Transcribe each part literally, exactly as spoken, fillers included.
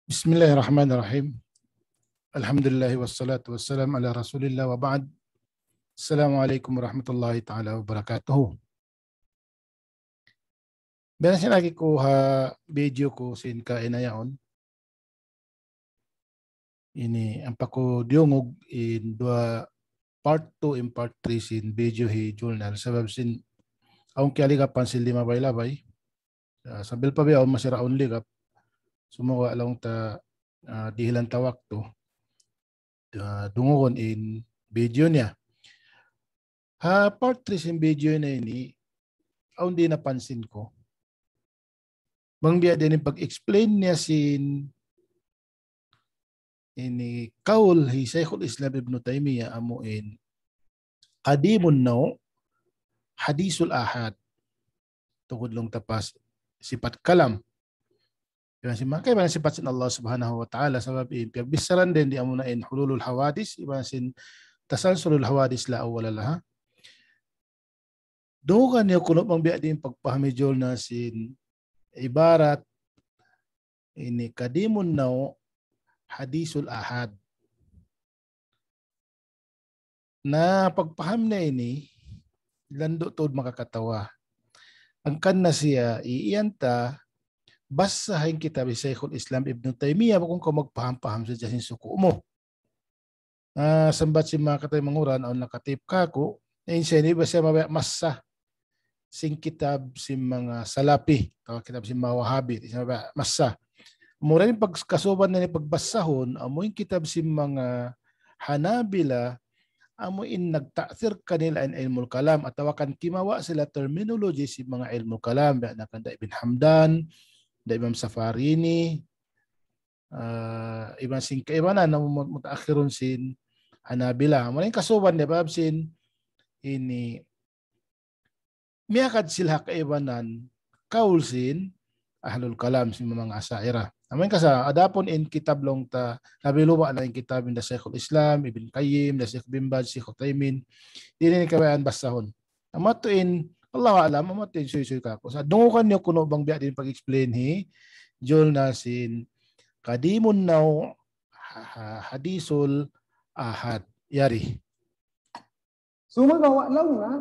بسم الله الرحمن الرحيم. الحمد لله والصلاة والسلام على رسول الله وبعد. السلام عليكم ورحمة الله تعالى وبركاته. Biya' na sin agi ku ha video ku sin kaina yaun. Ini ampa ku diyungug in duwa part two in part three sin video hi Julnar. Sabab sin awn kiyaligapan sin limabay-labay. Ah, sambil pa biya' awn masi ra awn ligap. Sumagawa' laung ta, ah, dihilan ta waktu. Ah, dungugun in video niya. Ha part three sin video niya ini, awn di' napansin ku. Bang biya' diin in pag-explain niya sin ini kaul hi Shaykhul Islam Ibn Taymiyyah amu in qadimun naw' hadithul ahad. Tungud laung ta pa sipat kalam. Iban sin manga kaibanan sipat sin Allah Subhanahu wa Ta'ala, sabab in piyagbissarahan dayn di amuna in hululul hawadith, iban sin tasalsulul hawadith la awwala laha. Dungugan niyu kunu' bang biya' diin pagpaham hi Julnar sin ibarat ini qadimun naw' hadithul ahad. Na pagpaham niya ini, landu' tuud makakatawa. Hangkan na siya, iyan ta, basaha in kitab hi Shaykhul Islam Ibn Taymiyyah, bukun kaw magpaham-paham sadja sin suku' mu. Ah, sambat sin manga kataymanghuran, awn nakatip kāku', in siya ini ba siya mabaya' masa sin kitab sin manga Salafi, atawa kitab sin manga Wahabi, di' siya mabaya' masa. Mura in pagkasuban niya pagbasahun, amu in kitab sin manga Hanabila, amu in nagta'thir kanila in ilmul kalam, atawa kan kimawa' sila terminology sin manga ilmul kalam, biya' na kan da Ibn Hamdan, da Imam Safarini, ah, iban sin kaibanan na mut-, mutaakhirun sin Hanabila. Mura in kasuban niya bab sin ini miyagad sila ha kaibanan kaul sin ahlul kalam sin manga Asha'ira. Amu in kasa, adapun in kitab laung ta, labi luba na in kitab in da Shaykhul Islam, Ibn Qayyim, da Shaykh bin Baz, Shaykh Uthaymin, di' niyu kabayaan basahun. Amu yadtu in, Allahu a'lam, amu yadtu in suysuy kāku'. Sa' dungugan niyu kunu' bang biya' diin pag-explain hi Julnar sin qadimun naw' ha-, ha-, hadithul ahad. Yari. Sumagawa' laung niya,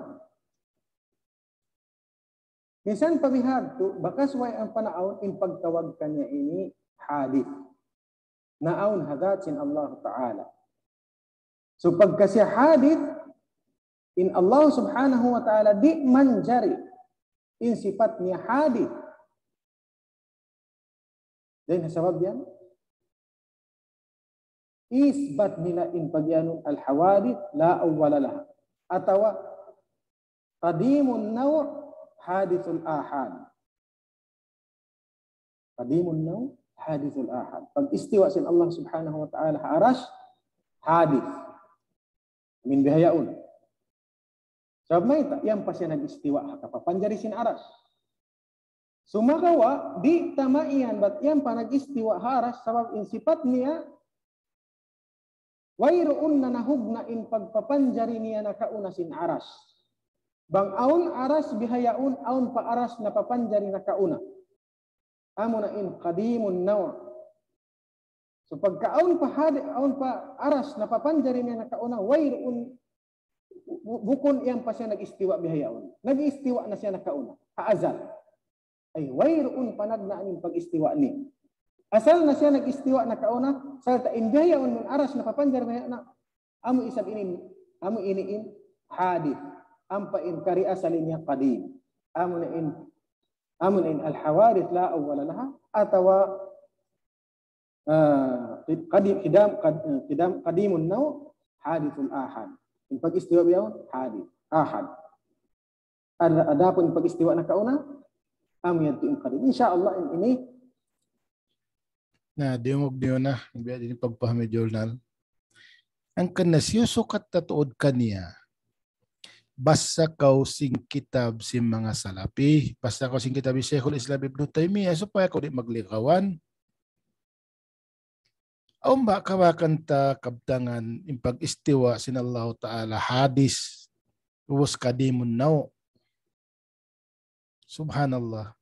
minsan pa bihadtu, bakas way ampa naawn in pagtawag kaniya ini hadith. Naawn ha dhat sin Allah Ta'ala. So pagka siya hadith, in Allah Subhanahu wa Ta'ala di' manjari in sipat niya hadith. Dayn ha sabab yan, isbat nila in pagiyanun al-hawadith la awwala laha. Atawa qadimun naw' hadithul ahad. Qadimun naw' hadithul ahad. Pag-istiwa sin Allah Subhanahu wa Ta'ala ha Arash, hadith. Amin bihaun. Sabab mayta', iyan pa siya nag-istiwa ha kapapanjari sin Arash. Sumagawa', di' ta maiyan bat iyan pa nag-istiwa ha Arash, sabab in sipat niya, wayruun na nahugna' in pagpapanjari niya nakauna sin Arash. Bang awn Arash bihaun, awn pa Arash napapanjari nakauna. Amu na in qadimun naw'. So pagka awn pa hadi-, awn pa Arash napapanjari niya nakauna, wayruun, bu-, bukun iyan pa siya nag-istiwa bihaun. Nag-istiwa na siya nakauna. Ha azal. Ay, wayruun panagnaan in pag-istiwa niya. Asal na siya nag-istiwa nakauna, sarta' in bihaun in Arash napapanjari bihaun, amu isab ini, amu ini in hadith. Ampa in kari asal niya qadim. Amu na in, amu na in al-hawadith la awwala laha, atawa, ah, qid-, qadim, qidam, qad-, qidam, qadimun naw' hadithul ahad. In pag-istiwa biya' hadith, ahad. Ada, adapun pag-istiwa nakauna, amu yadtu in qadim. Insya Allah in ini. Na, diyungug niyu na, biya' diin in pagpaham hi Julnar. Hangkan na siyu sukat ta tuud kaniya. Basa kaw sin kitab sin manga Salafi. Basa kaw sin kitab hi Shaykhul Islam Ibn Taymiyyah supaya kaw di' magligawan. Awn ba kawakan ta kabtangan in pag-istiwa sin Allahu Ta'ala hadith, ubus qadimun naw'. Subhanallah.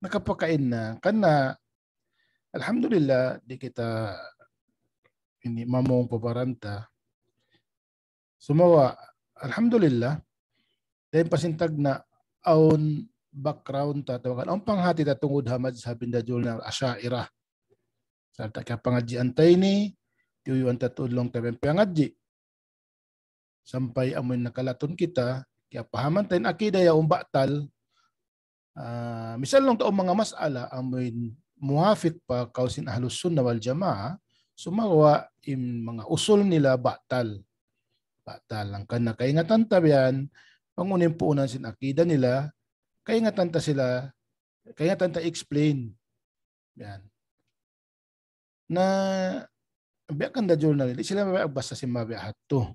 Nakapakain na. Karna' Alhamdulillah, di' kita ini mamung pa baran ta. Sumagawa', alhamdulillah, dayn pa sin tagna' awn background ta, tawagan, awn panghati ta tungud ha madhhab hinda Julnar Asha'irah. Sarta' kiyapangadjian ta ini, tiyuyuan ta tuud laung ta pangadji'. Sampay amuin nakalatun kita, kiyapahaman ta in akida yaun batal. Ah, misal laung ta awn manga mas'ala amuin muwafiq pa kaul sin Ahlus Sunnah wal Jamaah, sumagawa' in manga usul nila batal. Batal. Hangkan na kaingatan ta biya' yan, bang unu in puunan sin akida nila, kaingatan ta sila, kaingatan ta explain. Yan. Na biya' kan da Julnar, di' sila mabiya' magbasa sin mabiya' hadtu.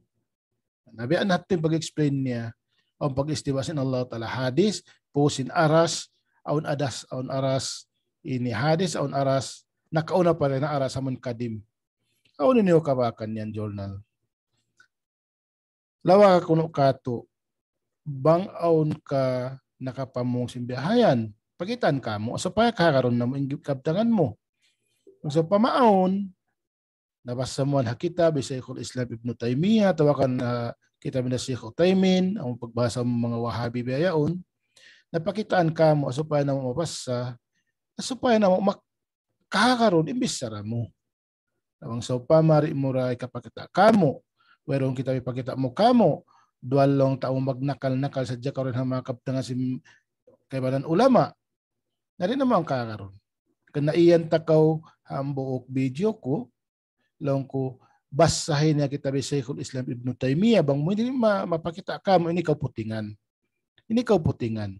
Na biya' na hadtu in pag-explain niya, awn pag-istiwa sin Allah Ta'ala, hadis, pū' sin aras, awn adas, awn aras, ini hadis, awn aras, nakauna pa dayn ha aras amun kadim. Awn ini kabakan yan, Julnar. Lawa ka kunu' katu', bang awn ka nakapamung sin biya' ha yan, pakitaan kamu, supaya kahagarun namu' in kabtangan mu. Sawpama awn, nabasa mu ha kitab hi Shaykhul Islam Ibn Taymiyyah, atawa kan, ah, kitab ni Shaykh Uthaymin, awn pagbasa mu manga Wahabi biya' yaun, na pakitaan kamu, supaya namu' mabasa, supaya namu' mak-, kahagarun in bichara mu. Na bang sawpama di' mu da hikapakita' kamu', wayruun kita hipakita' mu kamu', duwa laung ta awn magnakal-nakal sadja karuun ha manga kabtangan sin kaibanan ulama. Na di' namu' kahagarun. Hangkan na iyan ta kaw hambuuk video ku, laung ku, basahi niya kitab hi Shaykhul Islam Ibn Taymiyyah, bang mu di' ma-, mapakita' kamu', ini kaw putingan. Ini kaw putingan.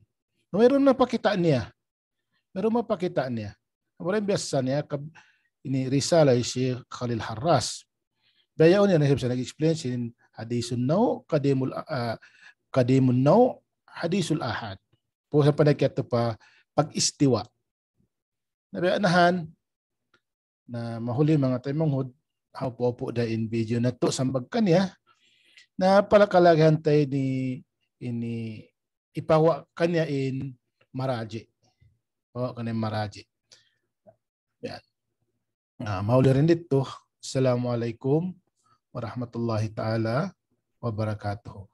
Wayruun mapakita' niya. Pero mapakita' niya. Amura in biyasa niya, kab-, ini risala hi Shaykh Khalil Harras. Biya' yaun yan, siya nag-explain sin hadisun naw', kadimul, ah, kadimun naw', hadisul ahad. Pū' sa pa na kiyatu pa pag-istiwa. Na biya' na yan, na mahuli manga taymanghud, hawpu'-hawpu' da in video natu' sambag kaniya, na palakalagihan ta ini, ini ipawa' kaniya in maraji'. Pawa' kaniya in maraji'. Yan. Na, mahuli dayn ditu. Assalamualaikum warahmatullahi ta'ala wabarakatuh.